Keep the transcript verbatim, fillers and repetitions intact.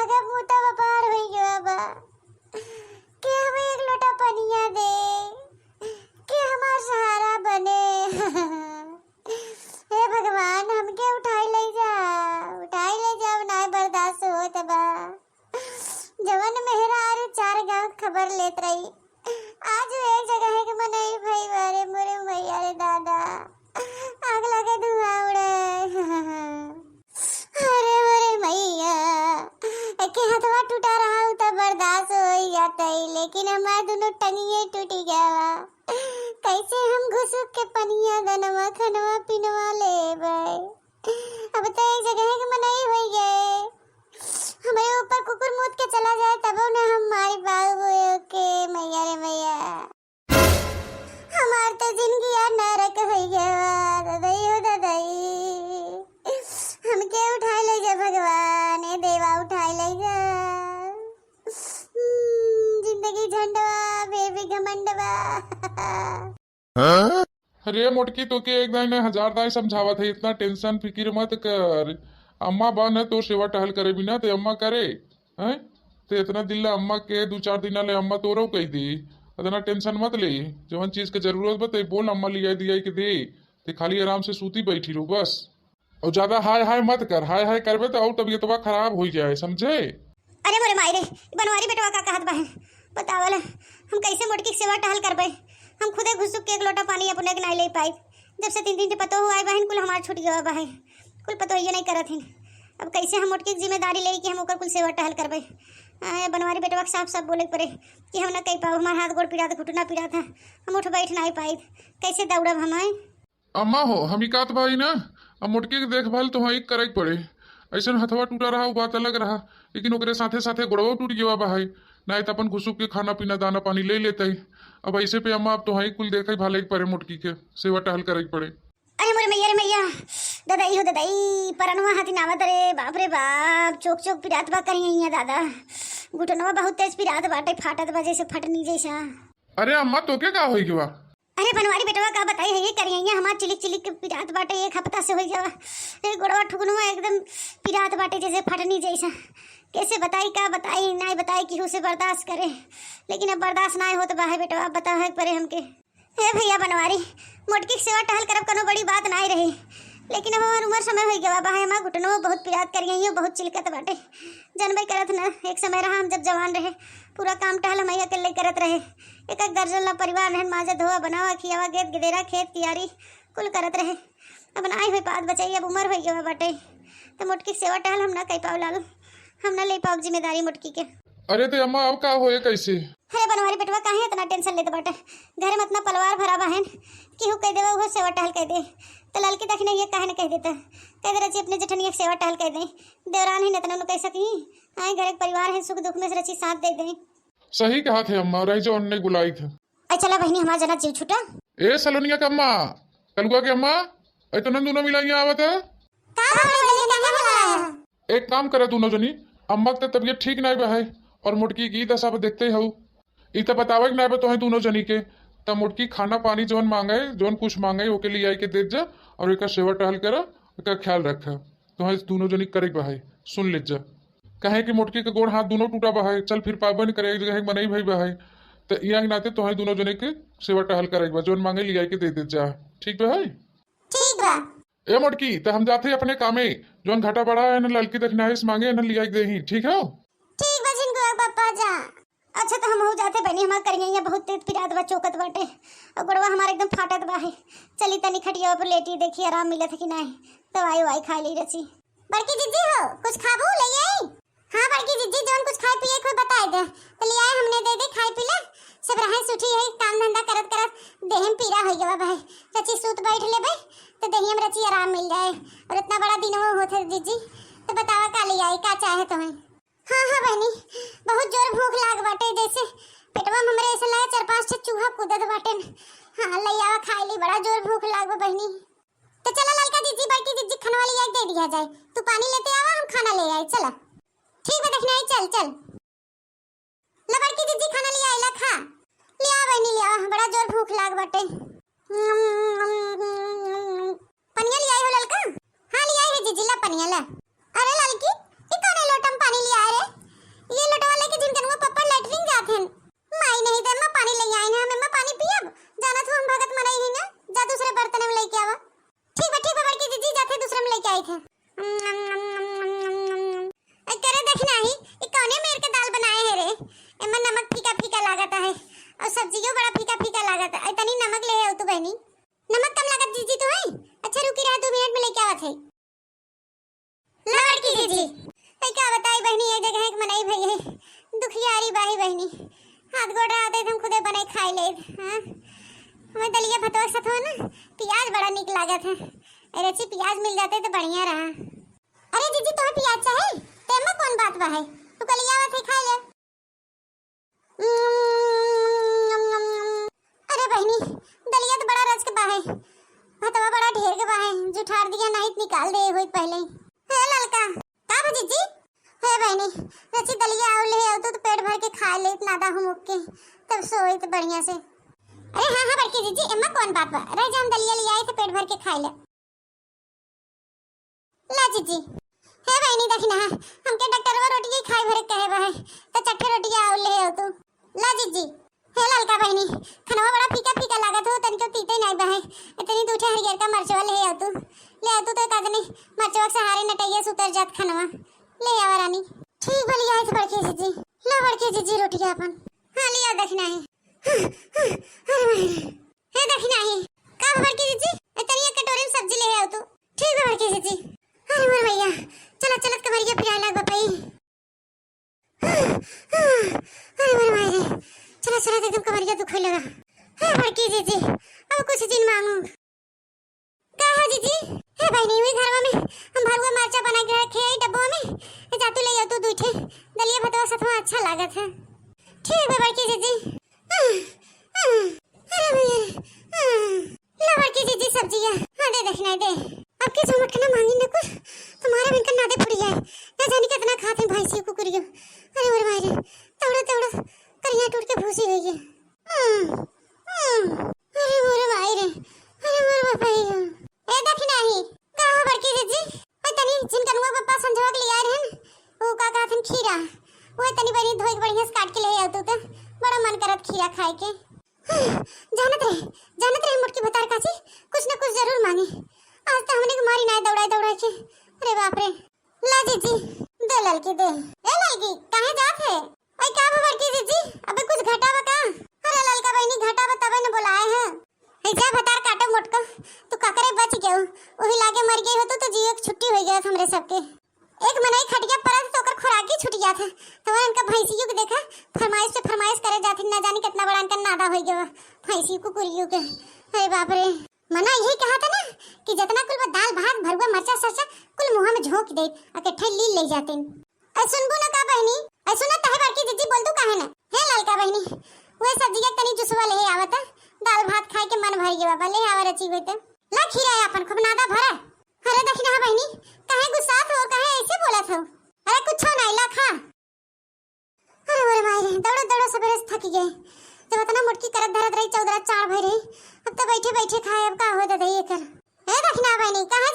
जब मुँह तब अपार होइ गवा बा, के हमें एक लोटा पनिया दे, के हमार सहारा बने। हे भगवान, हमके उठाई ले जा, उठाई ले जा, अब नाय बर्दाश्त होत बा। जवन मेहरारू चार गांव खबर लेत रही, आज उ एक जगह के मनई भई बा रे, मोरे मैया रे दादा, आग लगे धुआं उड़े। अरे मोरे मैया, एके हथवा टूटा रहा उ त बर्दाश्त हो ही जाता है, लेकिन हमार दोनों टंगिए टूटी गया बा। कैसे हम घुसुक के पनिया दनवा खनवा पिनवा लेबै? अब तो एक जगह के मनई होई गए, हमारे ऊपर कुकुर मूत के चला जाए तबो न हम मारी बाबू के, मैया रे मैया। हमार तो जिंदगी यार नरक होई गया, ददाई हो ददाई। हमके उठाई ले जा भगवान, ए देवा उठाई ले जा। हम्म, जिंदगी झंडवा, बेबी घमंडवा। अरे मोटकी, तोके एक दाई ने हजार दाई समझावत है, इतना टेंशन फिकिर मत कर। अम्मा बा न तोर सेवा टहल करे बिना, ते अम्मा करे, हैं? ते इतना दिन ले अम्मा के, दू चार दिन ले अम्मा तोरो कह दी, इतना टेंशन मत ले। जवन चीज के जरूरत बा ते बोल, अम्मा लिया दिया के दे, ते खाली आराम से सूती बैठी रहो बस। और ज्यादा हाय हाय मत कर, हाय हाय करबे तो और तबीयतवा खराब हो जाए, समझे? अरे मोरे माई रे, ई बनवारी बेटवा का कहत बा है? बतावल, हम कैसे मोटकी के सेवा टहल करबे? हम खुदे घुसुक के एक लोटा पानी अपने के नाई ले पाई। जब से तीन दिन से पतो हुआ है बहन, कुल हमार छूट गवा बा है, कुल पतो ये नहीं करत है। अब कैसे हम मोटकी के जिम्मेदारी ले कि हम ओकर कुल सेवा टहल करबे? आ, बनवारी बेटवा के साफ साफ बोले के पड़े कि हम ना कह पाओ, हमार हाथ गोड़ पिरात, घुटना पिरात है, हम उठ बैठ नहीं पाई, कैसे दौड़ब हम, आए? अम्मा हो, हम ई कहत बाई ना, अब मोटकी के देखभाल तोहाई करे के पड़े। ऐसन हथवा टूटा रहा, उ बात अलग रहा, लेकिन ओकरे साथे साथे गोड़वा टूट गवा बा है, नाहीं त अपन घुसुक के खाना पीना, दाना पानी ले लेते। अब ऐसे पे अम्मा, अब तोहाई कुल देखे भाले के पड़े, मोटकी के सेवा टहल करे के पड़े। अरे मोरे मैया रे मैया, ददाई हो ददाई, परनवा हाथी नावत रे, बाप रे बाप, चोक चोक पिरात बा करिया दादा, घुटनवा बहुत तेज पिरात बाटे, फाटत बा जैसे फटनी जैसा। अरे अम्मा, तोके का होई गवा? अरे बनवारी बेटवा, का बताई है, ये करिया हमार चिलिक चिलिक के पिरात बाटे, एक हफ्ता से होई जावा। ए गोड़वा ठुकनुआ एकदम पिरात बाटे जैसे फटनी जैसा। कैसे बताई, का बताई, नाई बताई, केहू से बर्दाश्त करे, लेकिन अब बर्दाश्त नाई होत बा है बेटवा, अब बतावे के पड़े हमके। हे भैया बनवारी, मोटकी के सेवा टहल करब कोनो बड़ी बात नाई रही, लेकिन अब हमार उम्र समय होई गवा बा है, हमार घुटनवा बहुत पिरात करिया, बहुत चिलकत बाटे। जनबे करत न, एक समय रहा हम जब जवान रहे, पूरा काम टहल हम अकेले करत रहे। एक एक दर्जन ला परिवार रहन, माजा धोआ, बनावा, खियावा, गेद गेदेरा, खेत कियारी, कुल करत रहे। अब नाई होई पात बचाई, अब उम्र होई गवा बाटे, त मोटकी के सेवा टहल हम ना कई पाव लाल, हम ना ले पाव जिम्मेदारी मोटकी के। अरे ते अम्मा, अब का होए कैसे? अरे बनवारी बेटवा, काहे इतना टेंशन लेत बाटे? घर में इतना पलवार भरा बहन, केहू कह देवा उहो सेवा टहल कह दे, त ललकी दखिना ये काहे न कह देता, कह दे रची अपने जेठनिया के सेवा टहल कह दे, देवरान ही न इतना कह सकी, आए घर के परिवार है, सुख दुख में से रची साथ दे दे। सही कहत है अम्मा, रह जाओ, अन्ने बुलाई था। अच्छा ला बहिनी, हमार जना जीव छूटा। ए सलोनिया के अम्मा, कलुआ के अम्मा, ए तो नंदू न मिला यहाँ आवत है। का हो रे, जल्दी काहे बुलाया है? एक काम करे दोनों जनी, अम्मा के तबीयत ठीक नाई बा है और मोटकी की दशा पे देखते हो। ई त बतावे के नाई बा तोहे दोनों जनी के, त मोटकी खाना पानी जौन मांगे, जौन कुछ मांगे, ओके ले आई के दे जा और एकर सेवा टहल करा, एकर ख्याल रखा। तोहे दोनों जनी करे के बा है, सुन ले जा। काहे कि मोटकी के गोड़ हाथ दोनों टूटा बा है, चल फिर पाबे न करे, एक जगह एक मनई भई बा है। त इया के नाते तोहे दोनों जने के सेवा टहल करे के बा, जौन मांगे लियाई के दे दे जा, ठीक बा है? ठीक बा। ए मोटकी, त हम जाते अपने कामे, जौन घाटा बढ़ा है न ललकी दखिनाइस मांगे न लियाई के देही, ठीक हो? ठीक बा झिनकुआ के पप्पा जा। अच्छा, त हमहू जाते बनी, हमार करिया बहुत तेज पिरात बा, चोकत बाटे, और गोड़वा हमार एकदम फाटत बा है। चली तनी खटिया पर लेटी, देखी आराम मिलत है कि नाई, दवाई उवाई खा ली रची। बड़की जिज्जी हो, कुछ खाबू ले आई? हाँ बड़की जिज्जी, जौन कुछ खाए पिए को बताए दे, त ले आए, हमने दे दे खाए पी ले। सब रहे सुठी है, काम धंधा करत करत देह में पीरा हो गया बा, रची सूत बैठ लेबे, त देहिया में रची आराम मिल जाए। और इतना बड़ा दिन वो होत है जिज्जी, त बतावा का ले आई, का चाहे तुम्हें? हाँ, हाँ बहनी, बहुत जोर भूख लाग बाटे, जैसे पेटवा में हमरे ऐसा लगा चार पांच ठे चूहा कूदत बाटे। हाँ, ले आवा खाए ली, बड़ा जोर भूख लाग बा बहनी। तो चला ललका जिज्जी, बड़की जिज्जी खाना वाली आके दे दिया जाए, तू पानी लेते आवा, हम खाना ले आए, चला। ठीक बा दखिनाई, चल, चल। ला बड़की जिज्जी खाना ले आए, ला खा। ले आ बहनी, ले आ, बड़ा जोर भूख लाग बाटे। पनिया ले आई हो ललका? हाँ ले आई है जिज्जी, ला पनिया ला। अरे ललकी, ई कौने लोटा में पानी ले आए रे? यारी बाही बहिनी, हाथ गोड़ रहत है, हम खुदे बनाई खाई लेत। हाँ, हमें दलिया भतवा के साथ हो ना, पियाज बड़ा निक लागत है। ए रची, पियाज मिल जाते तो बढ़िया रहा। अरे जीजी, तोहे पियाज चाहे? तेमा कौन बात बा है? तू कलिया आवत है, खाई ले। अरे बहिनी, दलिया तो बड़ा रच के बा है, भतवा बड़ा ढेर के बा है, जुठार दिया नहीं तो निकाल दे होई पहले ही। हे ललका, का बा जीजी? हे बहिनी, रची दलिया आउ ले आउ तो, तो पेट भर के खा ले, इतना दा हम के, तब सोई तो बढ़िया से। अरे हाँ हाँ बड़की जीजी, एमा कौन बात बा, रह जा, हम दलिया ले आई तो पेट भर के खा ले। ला जीजी। हे बहिनी, देखी ना, हमके डॉक्टरवा रोटी ही खाए भरे कहे बा है, तो चट्टे रोटी आउ ले आउ तू। ला जीजी। हे ललका बहिनी, खनवा बड़ा फीका फीका लागत हो, तनिको तीते नहीं बा है, इतनी दू ठे हरियर का मरचवा ले आउ तू, ले आउ तू, तो का जनी मरचवा के सहारे नटैया से उतर जात खनवा। ले आवा रानी। ठीक बा, ले आई तो बड़की जीजी। ला बड़की जीजी रोटी अपन। हाँ, ले आउ, देखी ना है। अरे माई रे। हे दखिनाही, का बा बड़की जीजी? ए, तनी एक कटोरी में सब्जी ले आउ तू। ठीक बा बड़की जीजी। अरे मोर भैया, चला चलत कमरिया पिराए लाग बपई। अरे मोर माई रे, चला चलत एकदम कमरिया दुखे लगा। हे बड़की जीजी, अब कुछ जिन मांगू। का हो जीजी? हे बहिनी, वही घरवा में हम भरुआ मरचा बना के रखे हई डब्बा में। ए, जा तू ले आउ तू दुई ठे। दलिया भतवा सथवा अच्छा लागत है। ठीक बा बड़की जीजी। अरे भैया रे, ला बड़की जीजी सब्जिया। हाँ, दे दखिनाही दे। अब की झमटकना मांगी न कुल, तुम्हारे बिन का नादे फुड़ी जाए। ना जानी कितना खाते हैं भैंसी कुकुरियो। अरे मोर माई रे, तौड़ो तौड़ो करिया टूट के भूसी हुई है। हम्म, हम्म। अरे मोरे माई रे, अरे मोरे बाप रे। ए दखिनाही, का हो बड़की जीजी? ओए तनी झिनकनुआ पप्पा संझवा के लियाए रहन, ऊ का कहत हन खीरा, ओए तनी बनी धोई के बढ़िया से काट के ले आउ तू तो, बड़ा मन करत खीरा खाए के। जानत रहे, जानत रहे मोटकी भतार काची, कुछ न कुछ जरूर मांगी। आज तो हमने के मारी नाय दौड़ाए दौड़ाए के। अरे बाप रे। ला जीजी, दे ललकी दे। ए ललकी, काहे जात है? ओए का बा बड़की जीजी, अबे कुछ घटा बा का? अरे ललका बहिनी, घटा बा तबे न बोलाए हैं। ए जा भतार काटो मोटका, तू काकरे बच गयो, वही लागे मर गई हो तो, तो जियो के छुट्टी हो गया हमरे सबके। एक मनई खटिया परत तो ओकर खुराकी छूट जात है, तो उनका भैंसियों के देखा, फरमाइश पे फरमाइश करे जात है, ना जानी कितना बड़ा इनका नादा हो गया भैंसी कुकुरियों के। अरे बाप रे। मना यही कहा था ना कि जितना कुल बा दाल भात भरुआ मरचा सरचा कुल मुंह में झोंक दे, अकेठे लील ले जाते। ऐ सुनबू ना का बहिनी? ऐ सुना तहे बड़की जीजी बोल दू काहे ना? हे ललका बहिनी, वह सब्जिया तनी जुसवा ले आवत है, दाल भात खाए के मन भर गया बाबा, ले आवा रची हुई तो। ला खीरा है अपन खूब नादा भरा। अरे दखिना बहिनी, काहे गुस्सात हो, काहे ऐसे बोलत हो? अरे कुछ नहीं, ला खा। अरे मोरे माई रे, दौड़ो दौड़ो सबेरे से थक गए। जब इतना मोटकी करत धरत रही, चौदरा चार भई रही, अब तो बैठे बैठे खाए, अब का हो दादा ये कर। ए दखिना बहिनी, कहाँ